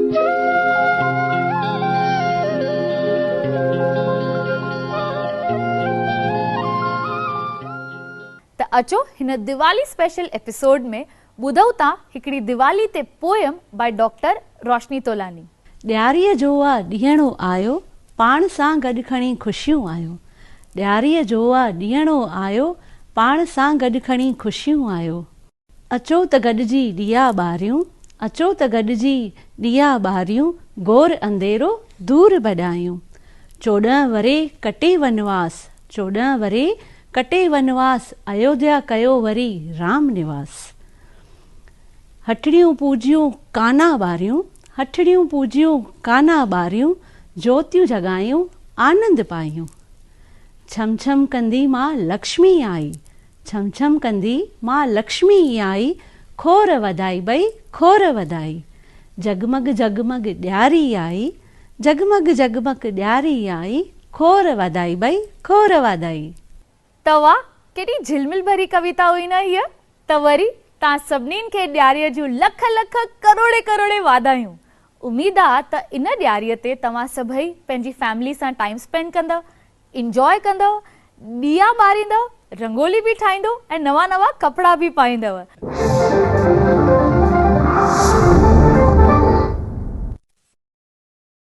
ته اچو هن ديوالي اسپيشل ايپيسوڊ ۾ ٻڌون ٿا هڪڙي ديوالي تي poem by doctor Roshni Tolani. ڏياريء جو آ ڏينهڙو آيو، پاڻ سان گڏ کڻي خوشيون آيو. ڏياريء جو آ ڏينهڙو آيو، پاڻ سان گڏ کڻي خوشيون آيو. اچو ته گڏجي ڏيئا ٻاريون، اچو ته گڏجي ڏيئا ٻاريون، گور انڌيرو دور ڀڄايون. 14 ورهيه ڪٽي ونواس، 14 ورهيه ڪٽي ونواس، ايوڌيا ڪيو وري رام نواس. هٺڙيون پوڄيون ڪانا ٻاريون، هٺڙيون پوڄيون ڪانا ٻاريون، جوتيون جڳايون آنند پايون. ڇم ڇم ڪندي مان لڪشمي آئي، ڇم ڇم ڪندي مان لڪشمي آئي، کور وڌائي ٻئي کور وڌائي. جڳمڳ جڳمڳ ڏياري آئي، جڳمڳ جڳمڳ ڏياري آئي، کور وڌائي ٻئي کور وڌائي. ته واه ڪيڏي جهلمل ڀري ڪويتا هئي نه هيء ته وري توهان سڀنين کي ڏياريء جون لک لک ڪروڙين ڪروڙين واڌايون. اميد آ ته ان ڏياريء تي توهان سڀئي پنهنجي فيملي سان ٽائيم اسپينڊ ڪندؤ انجواء ڪندؤ، ڏيئا ٻاريندؤ، رنگولي به ٺاهيندؤ ۽ نوان نوان ڪپڙا به پائيندؤ.